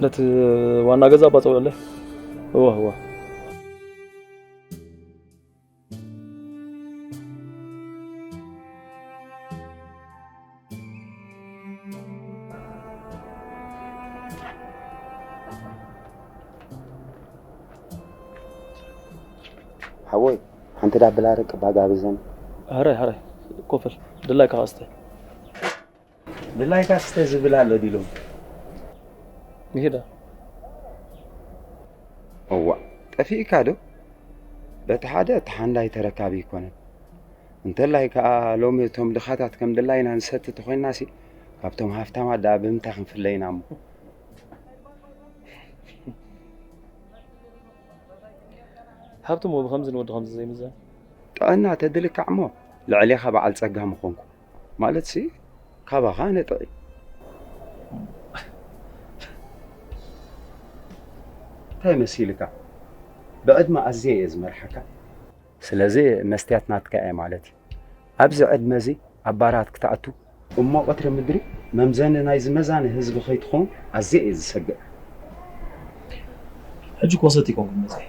ነቲ ዋና ገዛ ኣባጸውዕለ። እወ፣ እወ። ሓወይ፣ ሓንቲ ዳብል ኣረቂ ባጋ ብዘን። ሃራይ፣ ሃራይ፣ ኮፈል፣ ድላይካ ክስተ። ድላይካ ክስተ ዝብል ኣሎ ዲሎም። ይሄዳ። እዋ፣ ጠፊእካ ዶ? በቲ ሓደ፣ እቲ ሓንዳይ ተረካቢ ኣይኮነን። እንተላይ ከኣ፣ ሎሚ እቶም ድኻታት ከም ድላይና ንሰቲ ተኾይንናሲ፣ ካብቶም ሃፍታማት ደኣ ብምንታይ ክንፍለ ኢና እሞ? ሃብቲ እሞ ብኸምዚ ንወዲ ኸምዚ ዘይምዘን። ጥዕና ተድልካዕ እሞ፣ ልዕሌኻ በዓል ጸጋ ምኾንኩ። ማለትሲ፣ ካባኻ ነጥዒ። እንታይ መሲልካ? ብዕድመ ኣዝየ እየ ዝመርሓካ። ስለዚ መስትያት ናትካ እየ ማለት እዩ። ኣብዚ ዕድመ እዚ ኣብ ባራት ክትኣቱ እሞ ቀትሪ ምድሪ መምዘኒ ናይዚ መዛኒ ህዝቢ ከይትኸውን ኣዝየ እየ ዝሰግእ። ሕጂ ኮሰት ይኮንኩ መፅእ።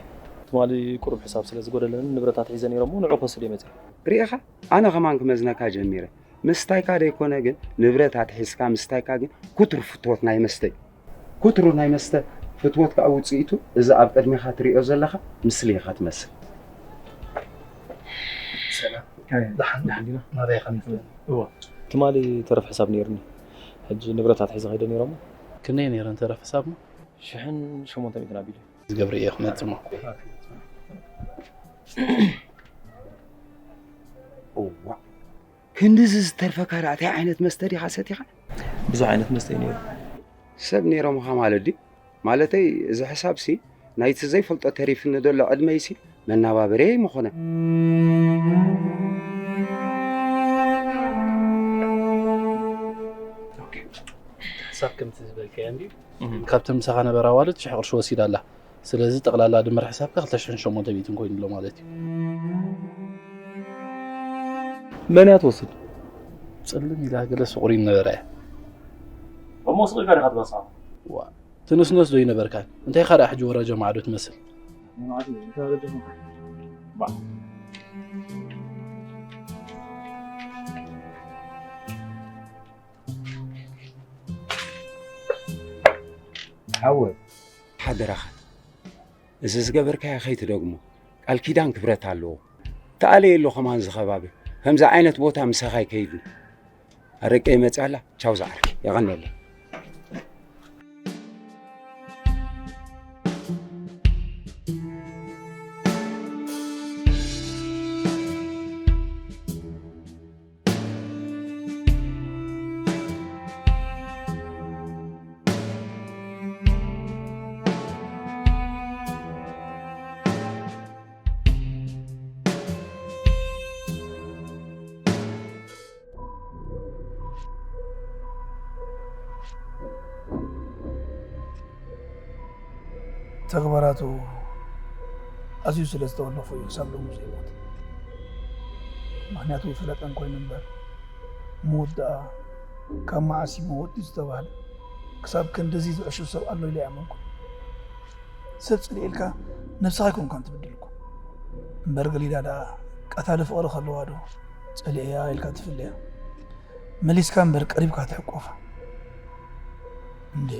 ትማሊ ቁሩብ ሕሳብ ስለ ዝጎደለኒ ንብረታት ሒዘ ነይረ እሞ ንዑ ክወስድ እየ መፅእ። ርኢኻ? ኣነ ከማን ክመዝነካ ጀሚረ። ምስታይካ ደይኮነ ግን ንብረታት ሒዝካ ምስታይካ ግን ኩቱር ፍትወት ናይ መስተ እዩ። ኩትሩ ናይ መስተ ፍትወት ከኣ ውጽኢቱ እዚ ኣብ ቅድሜኻ ትሪኦ ዘለኻ ምስሊ ኢኻ ትመስል። ሰላም። ኣይ፣ ደሓን፣ ደሓን ዲና? ናበይ ኢኻ ንፍለ? እወ፣ ትማሊ ተረፍ ሕሳብ ነይሩኒ። ሕጂ ንብረታት ሒዘ ከይደ ነይረ እሞ። ክንደይ ነይረን ተረፍ ሕሳብ እሞ? ሽሕን ሸሞንተ ሚእትን ኣቢሉ። ዝገብር እየ ክመጽእ እሞ። እዋ፣ ክንድዚ ዝተርፈካ ደኣ እንታይ ዓይነት መስተ ዲኻ ሰቲኻ? ብዙሕ ዓይነት መስተ እዩ ነይሩ። ሰብ ነይሮምኻ ማለት ድዩ? ማለተይ፣ እዚ ሕሳብሲ ናይቲ ዘይፈልጦ ተሪፍኒ ዘሎ ዕድመይሲ መናባበሪየይ ምኾነ። ኦኬ። ሕሳብ ከምቲ ዝበልካዮ እንድዩ። እም። ካብተን ምሳኻ ነበራ ኣዋልድ ሽሕ ቅርሺ ወሲዳ ኣላ። ስለዚ ጠቕላላ ድምር ሕሳብካ ክልተ ሽሕን ሸሞንተ ሚእትን ኮይኑ ኣሎ ማለት እዩ። መን እያ ትወስድ? ጽልም ኢላ ገለ ስቑሪን ነበረ እያ። እሞ ስቕ ኢልካ ዲኻ ትበጽሓ? ዋ፣ ትንስነስ ዶ ይነበርካን? እንታይ ኢኻ ደኣ ሕጂ ወረ ጀማዓ ዶ ትመስል? ሓወይ፣ ሓደራኻ፣ እዚ ዝገበርካዮ ከይትደግሞ፣ ቃል ኪዳን ክብረት ኣለዎ። ተኣለየ ኣሎ ከማን እዚ ከባቢ፣ ከምዚ ዓይነት ቦታ ምሳኻ ኣይከይድን። ኣረቀ ይመጽእ ኣላ፣ ቻው ዝዓርከይ፣ የቐንየለይ። ተግባራቱ ኣዝዩ ስለ ዝተወለፎ እዩ ክሳብ ሎሚ ዘይሞተ። ምኽንያቱ ይፈለጠን ኮይኑ እምበር፣ ምውዳኣ ካብ መዓስ እዩ መወዲ ዝተባህለ፣ ክሳብ ክንድዚ ዝዕሹ ሰብ ኣሎ ኢለ ኣይኣመንኩን። ሰብ ጽልኢ ኢልካ ነብስኻ ኣይኮንካን ትብድል እኮ። እምበር ገሊላ ደኣ ቀታሊ ፍቕሪ ከለዋ ዶ ጸሊኤያ ኢልካ ትፍለያ? መሊስካ እምበር ቀሪብካ ትሕቆፋ። እንዴ፣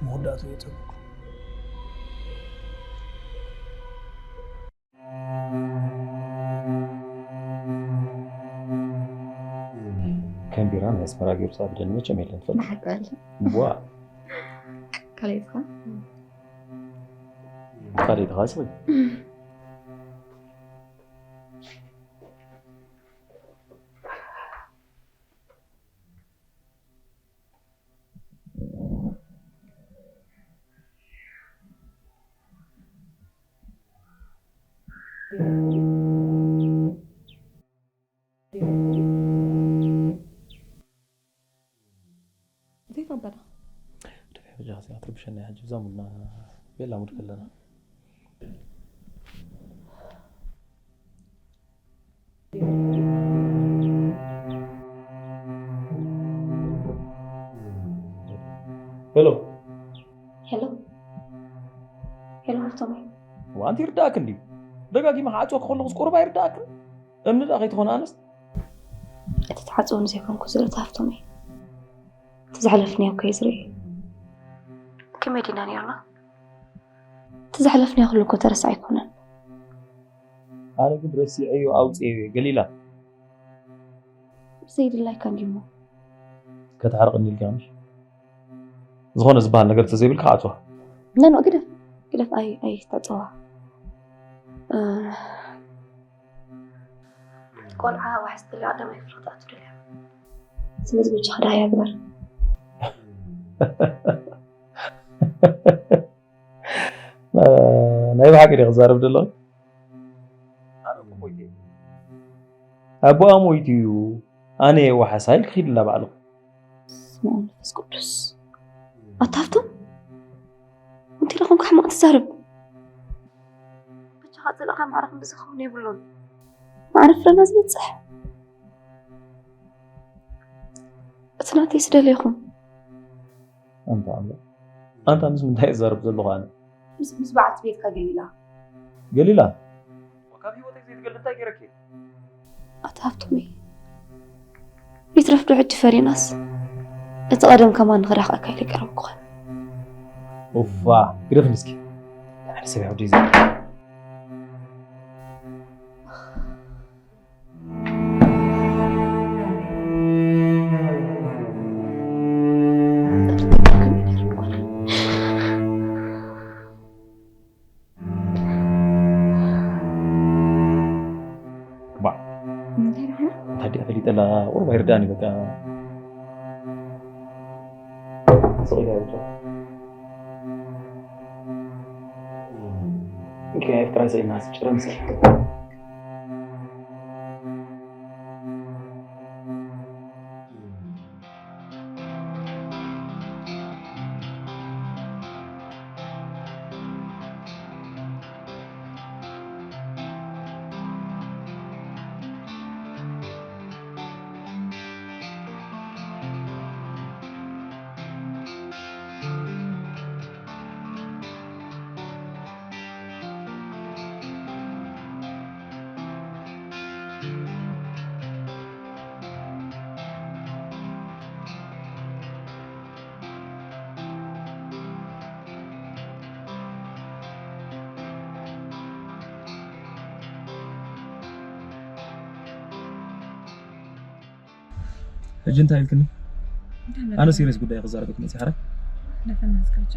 መወዳእቱ የጸብቆ። ከም ቢራ ናይ ኣስመራ ጊዮርጊስ ኣብ ደኒ መቸም የለን ትፈልጥ? ንሓቂ በል። ዋ። ካልኣይ ኢኻ? ካልኣይ ኢኻ ስቕ። እንታይ ትቕበላ? ደፊሕ በጃኻ እዚኣ ትርብሸና እያ ሕጂ፣ እዛ ሙድና ቤላ ሙድ ከለና። ሄሎ። ሄሎ፣ ሄሎ፣ ሃብቶም። ዋንቲ ይርዳእክን ድዩ? ደጋጊመ ክዓጽወኪ ከለኹስ ቁሩብ ኣይርዳእክን? እምኒ ደኣ ከይትኾን ኣነስ? እቲ ትሓጽወኒ ዘይኮንኩ ዝርኢ፣ ሃብቶም። እቲ ዘሕለፍናዮ እኮ እዩ ዝርኢ። ከመይ ዲና ነይርና? እቲ ዘሕለፍናዮ ኩሉ እኮ ተረሳዕ ኣይኮነን። ኣነ ግን ረሲዐዮ ኣውፅኤዮ እየ። ገሊላ። ብዘይድላይካ እንዲሞ። ከተሕርቕኒ ኢልካ ምሽ? ዝኾነ ዝበሃል ነገር ተዘይብልካ ኣትዋ። ኖ፣ ኖ፣ ግደፍ፣ ግደፍ፣ ኣይ-፣ ኣይተዕጽዋ። እ፣ ቆልዓ ዋሕስ ትልያ ቀዳማይ ክፍሊ ክትኣቱ ደልያ። ስለዚ በጃኻ ደሃያ ግበር። ናይ ብሓቂ ድየ ክዛረብ ዘለኹ? ኣነ እኮ ሞይተ እየ። ኣቦኣ ሞይቱ እዩ። ኣነ እየ ዋሕስ፣ ኢልኪ ኪዲ እንዳባዕልኹ። በስመ ኣብ መንፈስ ቅዱስ። ኣታ ሃብቶም፣ እንታይ ኢለ ኮንካ ሕማቕ ትዛረብ? በጃኻ ዘለኻ ማዕረ ክንዲ ዝኸውን የብሉን። ማዕረ ፍረና ዝበጽሕ። እቲ ናተይ ስደለይኹም። ኣንታ ኣምላኽ። ኣንታ ምስ ምንታይ እዛረብ ዘለኹ ኣነ? ምስ፣ ምስ በዓልቲ ቤትካ ገሊላ። ገሊላ? ካብ ህይወተይ ዘይትገሊ እንታይ ገይረኪ? ኣታ ሃብቶመይ፣ ይትረፍ ዶ ሕጂ ፈሪናስ፣ እቲ ቀደም ከማን ንኽራኸኣካ ኢለ ቀረብኩኻ። ኡፋ፣ ግደፍኒ እስኪ። ሓደ ሰብ ያው ዲዚ። ባ እንታይ ደሓና? እንታይ ደኣ ፈሊጠላ? ቁሩብ ኣይርዳእኒ በቃ። ስቕ ኢላ እያ ብቻ። ኦኬ፣ ኤፍጥራ ስኢና ስጭረ ምስኪ። ሕጂ እንታይ ኢልክኒ? እንታይ መረዳእታ? ኣነ ሲሪየስ ጉዳይ ክዛረበኪ መፂእ ሓራይ። ደፈና እስከ ብቻ።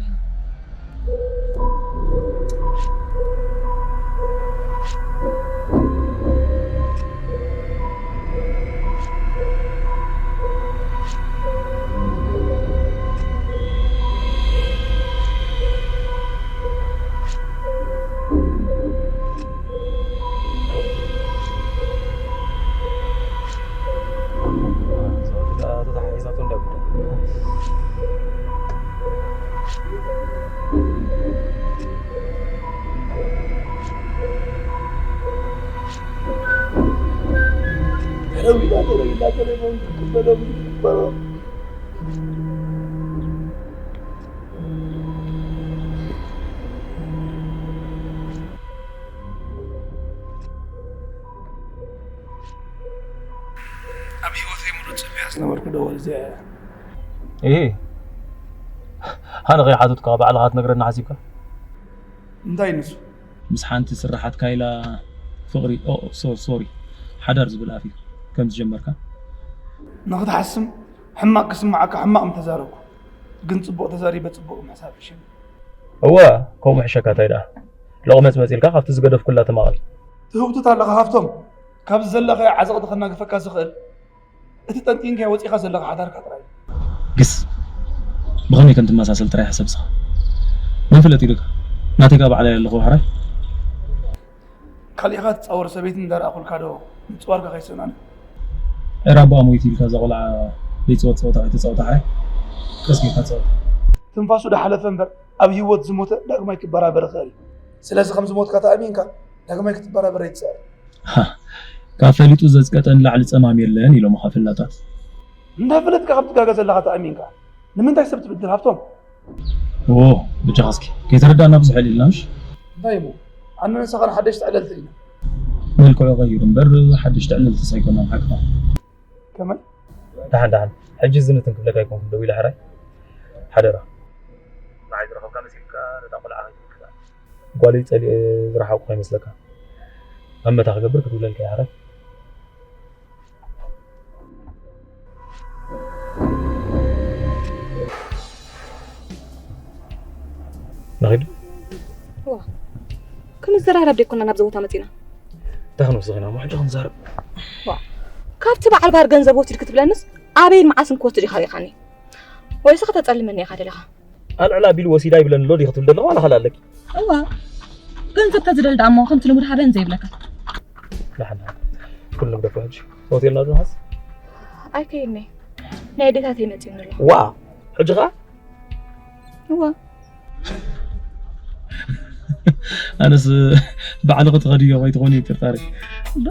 ኣብ ህይወተይ ሙሉእ ጽምያ ዝነበርኩ ደወል እዚኣ እያ። እሂ፣ ኣነ ከይሓተትኩ ባዕልኻ ክትነግረኒ ሓሲብካ? እንታይ ንሱ? ምስ ሓንቲ ስራሓትካ ኢላ ፍቕሪ፣ ኦ፣ ሶ-፣ ሶሪ፣ ሓዳር ዝብል ኣፍ እዩ ከም ዝጀመርካ። ንኽትሓስም ሕማቕ ክስምዓካ ሕማቕ ምተዛረብኩ፣ ግን ጽቡቕ ተዛሪበ ጽቡቕ ምሕሳብ ሕሸኒ። እወ፣ ከምኡ ሕሸካ እንታይ ደኣ? ሎቕመጽመጽ ኢልካ ካብቲ ዝገደፍኩላ ተማቐል። ትህውትት ኣለኻ ሃብቶም። ካብዚ ዘለኻዮ ዓዘቕቲ ከናግፈካ ዝኽእል እቲ ጠንጢንካዮ ወጺኻ ዘለኻ ሓዳርካ ጥራይ እዩ። ግስ፣ ብኸመይ ከም ትመሳሰል ጥራይ ሕሰብ እስኻ። መን ፍለጥ ኢሉካ? ናተይ ከኣ ባዕለይ ኣለኹ ሕራይ። ካሊእኻ ትጻወር ሰበይቲ እንዳረኣኹልካ ዶ ምጽዋርካ ከይሰናነ? ኤራ ኣቦኣ ሞይቱ ኢልካ እዛ ቆልዓ ዘይጽወት ጸወታ ከይትጻወታ ሕራይ። ቀስ ጌርካ ጻወት። ትንፋሱ ዶ ሓለፈ እምበር ኣብ ህይወት ዝሞተ ዳግማይ ክበራበር ይኽእል እዩ። ስለዚ ከም ዝሞትካ ተኣሚንካ ዳግማይ ክትበራበር ኣይትጽዕር። ሃ፣ ካብ ፈሊጡ ዘጽቀጠ ንላዕሊ ጸማም የለን ኢሎምኻ ፈላጣት። እንዳፈለጥካ ከም ትጋገ ዘለኻ ተኣሚንካ ንምንታይ ሰብ ትብድል ሃብቶም? ኦ፣ ብጃኻ እስኪ ከይተረዳእና ብዙሕ የለ ኢልና፣ ምሽ? እንታይ እሞ? ኣነ ንስኻን ሓደሽቲ ዕለልቲ ኢና። መልክዑ ቀይሩ እምበር ሓደሽቲ ዕለልቲ ሳይኮና ሓቅኻ። ከመይ? ደሓን፣ ደሓን። ሕጂ እዚ ንትን ክብለካ ኣይኮንኩን ደው ኢለ ሕራይ። ሓደራ። ንዓይ ዝረኸብካ መሲልካ ነታ ቆልዓ ከይትምክታ። ጓለይ ጸሊኤ ዝረሓቑ ከይመስለካ። ኣብ መታ ክገብር ክድውለልካ እየ ሕራይ። ንኺድ። ዋ፣ ክንዘራረብ ደይኮና ናብዚ ቦታ መጺና? እንታይ ክንወስድ ኢና እሞ ሕጂ ክንዛረብ? ዋ፣ ካብቲ በዓል ባር ገንዘብ ወሲድ ክትብለንስ ኣበይን መዓስን ክወስድ ኢኻ ሪኻኒ? ወይስ ከተጸልመኒ ኢኻ ደለኻ? ኣልዕል ኣቢሉ ወሲዳ ይብለኒ ኣሎ ዲኺ ትብል ዘለኺ ዋላ ካልእ ኣለኪ? እዋ፣ ገንዘብ ተዝደሊ ደኣ እሞ ከምቲ ልሙድ ሃበን ዘይብለካ። ደሓን፣ ደሓን። ኩሉ ንግደፎ ሕጂ። ሆቴልና ዶ ንሓዝ? ኣይከይድን እየ። ናይ ኣዴታተይ መጺኡኒ ኣሎ። ዋ፣ ሕጂ ኸኣ? እዋ። ኣነስ ባዕልኺ ትኸድዮ ከይትኾኒ እዩ ጥርጣረይ። ዶ?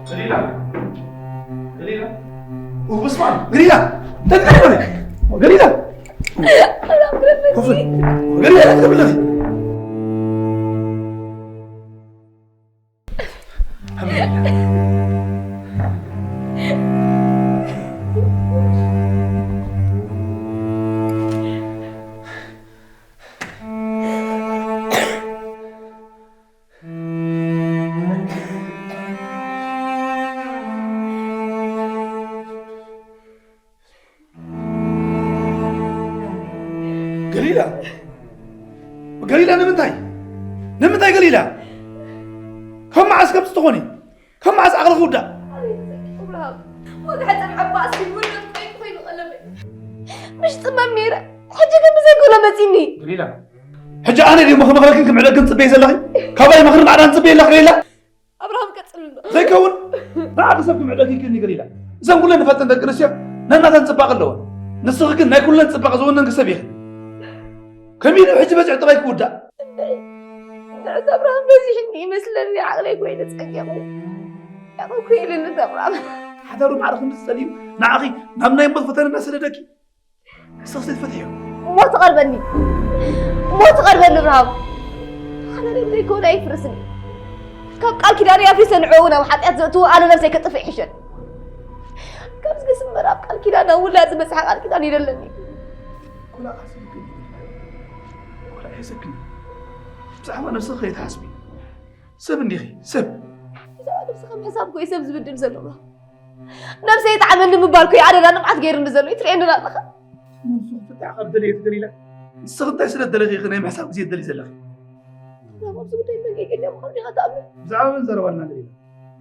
ገሊላ፣ ገሊላ፣ ኡስማን፣ ገሊላ፣ ተንቀሳቀስ፣ ገሊላ፣ ገሊላ፣ ገሊላ፣ ገሊላ፣ ገሊላ፣ ንምንታይ? ንምንታይ ገሊላ? ካብ መዓስ ከምዚ ትኾኒ? ካብ መዓስ ዓቕሊ ክውዳእ? ኣቤት እብርሃም፣ ወግሐ ጸንሐ እባ እስኪ ውርደት ቆይጡ ኮይኑ ቀለበይ። ምሽ ጽመም ነይረ፣ ሕጂ ግን ብዘይ ገሎ መጺኒ። ገሊላ፣ ሕጂ ኣነ ድዩ ምኽሪ መኽረክን ክምዕደክን ጽበይ ዘለኺ? ካባይ ምኽርን ማዕዳን ጽበይ ኣለኺ ገሊላ? ኣብርሃም ቀጽል እንዶ። ዘይከውን፣ ንዓኺ ሰብ ክምዕደኪ ይክእልኒ ገሊላ። እዘን ኩለን ንፈልጠን ደቂ ኣንስትዮ ነናተን ጽባቐ ኣለወን። ንስኺ ግን ናይ ኩለን ጽባቐ ዝወነንኪ ሰብ ኢኺ። ከመይ ኢሉ ሕጂ በዚሑ ጥራይ ክውዳእ? ንዕስ ኣብርሃም በዚሕኒ ይመስለኒ፣ ዓቕለይ ኮይነ ጸጊቑ። ዓቕሊ ኮይልኒ ኣብርሃም። ሓዳሩ ማዕረ ክንዲ ዝጸልዩ ንዓኺ ናብ ናይ ሞት ፈተነ እናሰደደኪ። ንስኺ ዘይትፈትሕዮ። ሞት ቀርበኒ። ሞት ቀርበኒ ኣብርሃም። ሓዳረይ ዘይኮነ ኣይፍርስን እዩ። ካብ ቃል ኪዳነይ ኣፍሪሰ ንዕኡ ናብ ሓጢኣት ዘእትዎ ኣነ ነብሰይ ከጥፍእ ይሕሸኒ። ካብዚ ክስመር ኣብ ቃል ኪዳን ኣብ ውላድ ዝበጽሐ ቃል ኪዳን ይደለኒ። ኮላ ኣሕስብክን። ኮላ ኣሕስብክን። ብዛዕባ ነብስኺ ከይትሓስቢ። ሰብ እንዲኺ፣ ሰብ። ብዛዕባ ነብስኻ ምሕሳብ እኮ እዩ ሰብ ዝብድል ዘሎ። ነብሰይ ይጥዓመኒ ምባል እኮ እዩ ኣደዳ ንብዓት ገይሩኒ ዘሎ። ይትርእየኒ ዶ ኣለኻ? ንሱ ክትፍትሕ ካብ ደለየት ገሊላ፣ ንስኺ እንታይ ስለ ደለኺ ኢኺ ናይ ምሕሳብ ግዜ ትደልዪ ዘለኺ? ኣብዛ ኣብዚ ጉዳይ መንገገኛ ምዃኑ ዲኻ ትኣምን? ብዛዕባ መን ዘረባ ኣለና ገሊላ?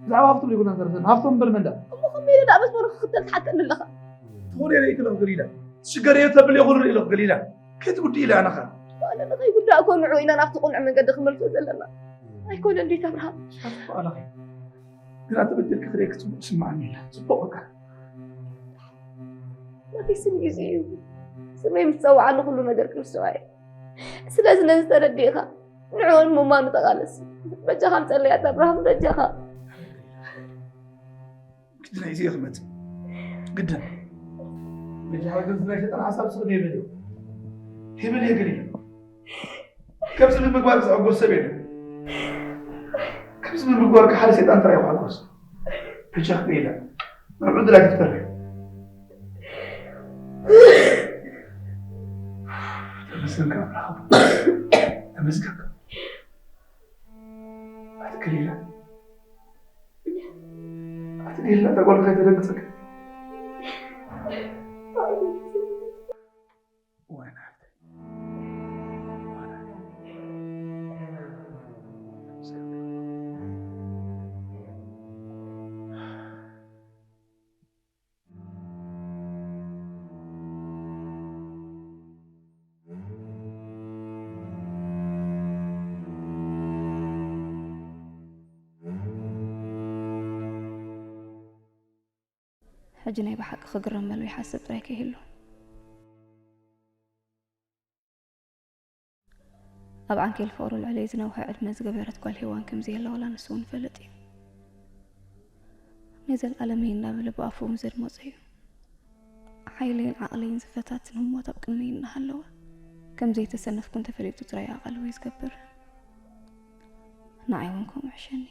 ብዛዕባ ሃፍቶም ዘይኮና ንዛረብ ዘለና። ሃፍቶም እምበር መን ደኣ? እሞ ከመይ ኢለ ደኣ መስመሩ ክኽተል ትሓተኒ ኣለኻ? ትኾነ ኢለ ይክለኹ ገሊላ። ትሽገር እየ ተብል እየ ኩሉ ርእየ ኣለኹ ገሊላ። ከይትጉድኢ ኢለ ኣነኻ። ባዕልና ከይጉዳእ እኮ ንዑ ኢና ናብቲ ቅኑዕ መንገዲ ክመልሶ ዘለና። ኣይኮነን ድዩ ኣብርሃም? ኣነኻ። ግና ተበደልኪ ክርእየኪ ጽቡቕ ይስምዓኒ ኢላ። ጽቡቕ በቃ። ናተይ ስም ግዜ እዩ። ስመይ ምስ ጸውዓኒ ኩሉ ነገር ክርስቶስ እየ። ስለዚ ነዚ ተረዲእኻ ንዕኡን ምማኑ ተቓለስ። በጃኻ ንጸለያት ኣብርሃም በጃኻ። ግድን እዩ ክመጽእ። ግድን። በጃኻ ግን ናይ ሰይጣን ሓሳብ ስቕ ደይበልዮ። ደይበልዮ ግን እዩ። ከምዚ ብምግባር ዝዕጎስ ሰብ የለን። ከምዚ ብምግባር ሓደ ሰይጣን ጥራይ ይሕጎስ። በጃኻ ገሊላ። ንዑ ድላ ክፍተር። ተመስገን ካብ ረኸቡ። ተመስገን። ኣትክልላ። ኣትክልላ፣ ተጓልካ ተደንግጸካ። ሕጂ ናይ ብሓቂ ክግረመሉ ይሓስብ ጥራይ ከይህሉ። ኣብ ዓንኬል ፍቕሩ ልዕለይ ዝነውሐ ዕድመ ዝገበረት ጓል ሄዋን ከምዘየላ ዋላ ንሱ እውን ይፈልጥ እዩ። ናይ ዘለኣለመይ እናበለ ብኣፉ እውን ዘድመጾ እዩ። ሓይለይን ዓቕለይን ዝፈታትን ህሞት ኣብ ቅድመይ እናሃለወ፣ ከም ዘይተሰነፍኩ እንተፈሊጡ ጥራይ ኣቓልቦይ ዝገብር። ንዓይ እውን ከምኡ ሕሸኒ።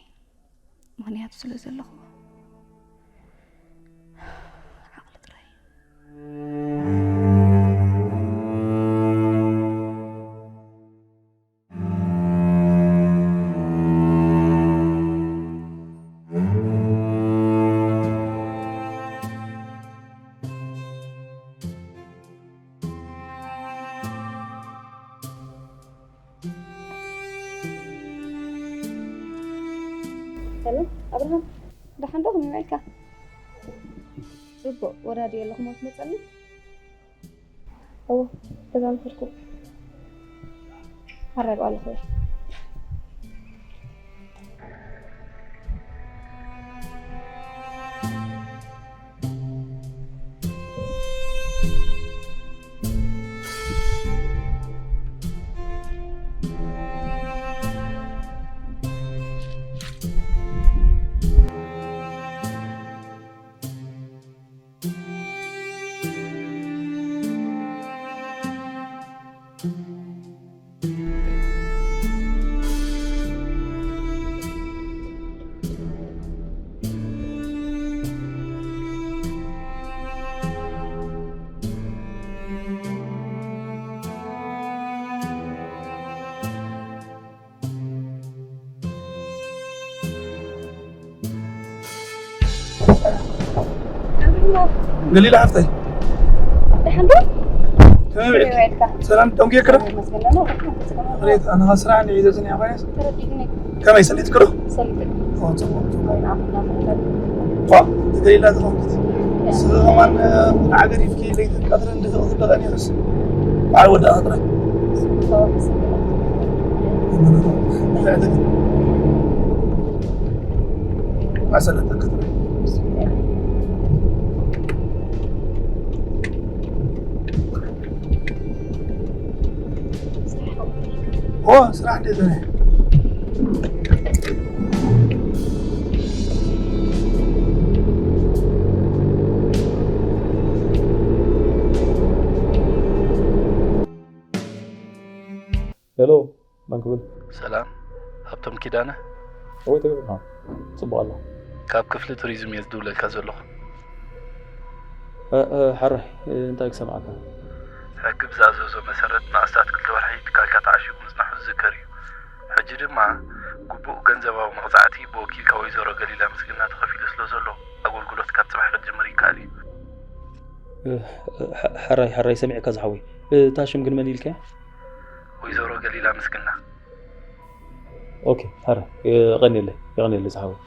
ምኽንያቱ ስለ ዘለኹዎ። ዓቕሊ ጥራይ። ሰላም ኣብርሃም፣ ደሓን ዶ? ከመይ ውዒልካ? ጽቡቕ። ወራዲ ኣለኹም ትመጸኒ? እዎ፣ ገዛ ምኸድኩ። ኣረጋግኦ ኣለኹ ወይ? ገሊላ ሓፍተይ፣ ደሓን ዶ? ከመይ ውዒልኪ? ሰላም ደንጉየኪ ዶ? ይመስገን ደህና፣ ደሓን ተመስገን። ሬት ኣነ ስራሕ እንደ ይዘዝን ያባያስ። ተረዲእኒ። ከመይ ሰሊጥኪ ዶ? ሰሊጥኒ። ኦ፣ ጽቡቕ፣ ጽቡቕ። ዋ፣ ገሊላ ዝኾንኩት። ስለ ከማን፣ እ፣ ዓገሪፍኪ ለይትን ቀትርን ድፍቕ ትብለኒ ይኽስ። በዓል ወዳእኻ ጥራይ። ኦ፣ ስራሕ እንዴት ሆነ? ሄሎ፣ መን ክብል? ሰላም፣ ሃብቶም ኪዳነ? እወ፣ ትገብር ነው። ጽቡቕ ኣሎ። ካብ ክፍሊ ቱሪዝም እየ ዝድውለልካ ዘለኹ። እ፣ እ፣ ሕራይ፣ እ፣ እንታይ ክሰምዓካ? ሕጊ ብዝኣዘዞ መሰረት ንኣስታት ክልተ ወርሒ ትካልካ ተዓሺጉ ምጽናሑ ዝዝከር እዩ። ሕጂ ድማ ግቡእ ገንዘባዊ መቕጻዕቲ ብወኪልካ ወይዘሮ ገሊላ ምስግና ተኸፊሉ ስለ ዘሎ፣ ኣገልግሎት ካብ ጽባሕ ክትጅምር ይከኣል እዩ። እ፣ እ፣ ሐ-፣ ሕራይ፣ ሕራይ ሰሚዕካ ዝሓወይ። እ፣ እታ ሽም ግን መን ኢልካያ? ወይዘሮ ገሊላ ምስግና። ኦኬ፣ ሐረ፣ የቐንየለይ፣ የቐንየለይ ዝሓወይ።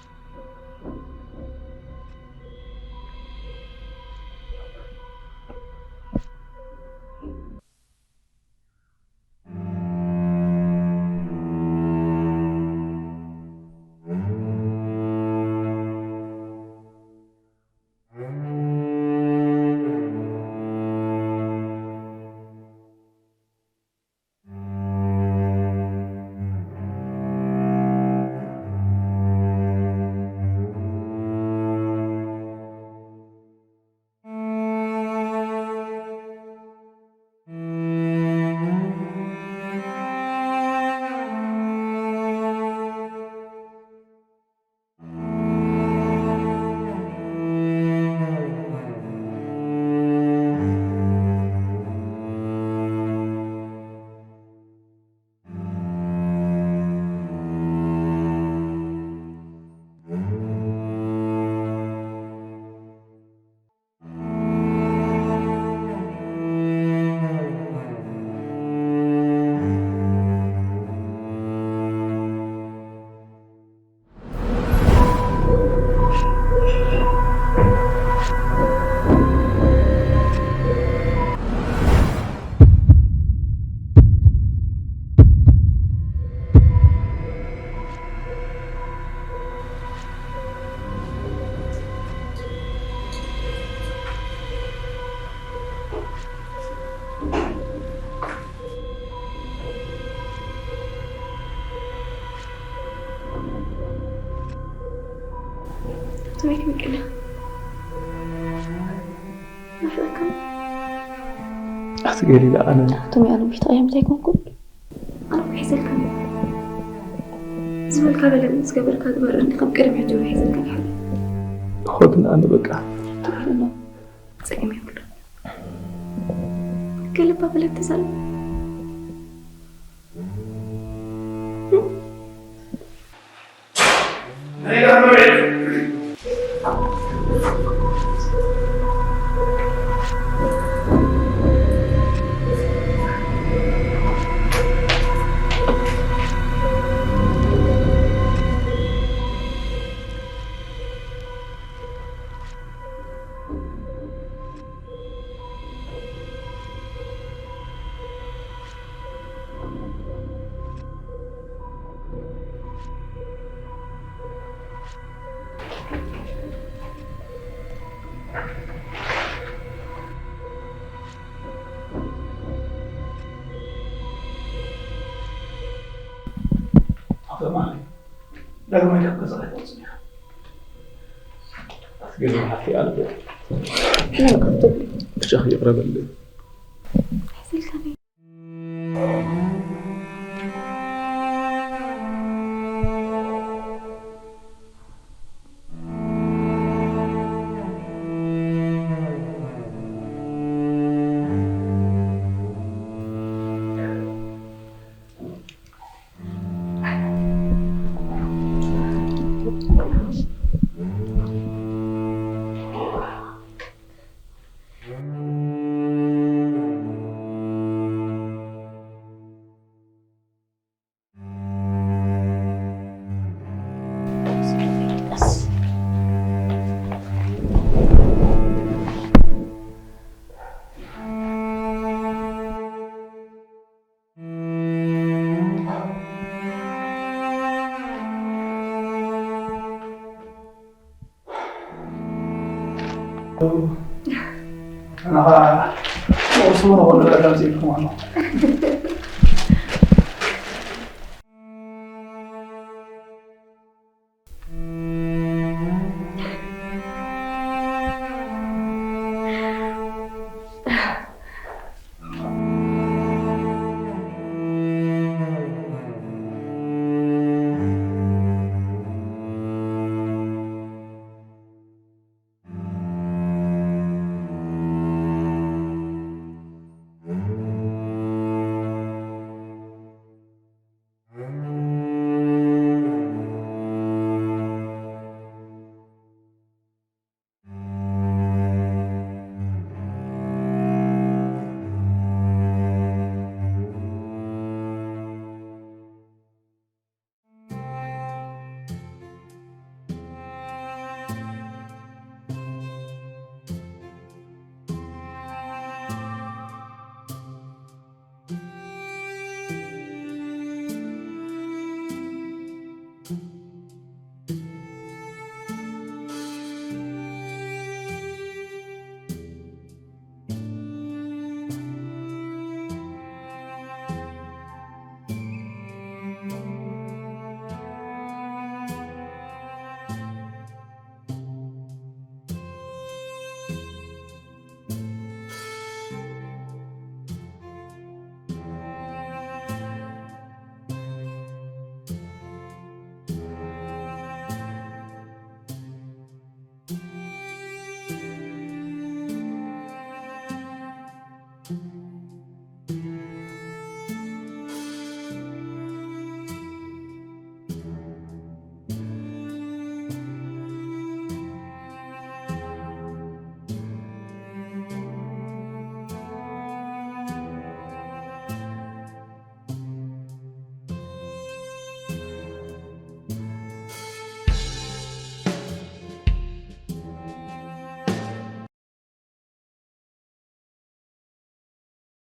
ከመይ ትብል ገለ? ናፍቐካ? ኣቲ ገሊላ፣ ኣነ ኣቶም ያሉ ምሽታ እዮም ዘይኮንኩን። ኣነ እኮ ሒዘልካ ዝበልካ በለኒ፣ ዝገበርካ ግበር፣ እንዲ ከም ቅድሚ ሕጂ እውን ሒዘልካ ድሓር። እኮ ግን ኣነ በቃ። ትብልና ጸገም የብሉን። ከልባ በለት ተዛረብ። ኣቶ ማሊ፣ ዳግማይ ካብ ገዛ ኣይትወጽን ኢኻ። ኣትገርም ሓፍተይ ኣልበ። ምን ካብትብሊ? ብቻ ይቕረ በልኒ። ኣይስልከኒ። ኣነ ኸኣ ቁርሲ እውን ከሎ ዳዳም ሲልኩም ኣሎ።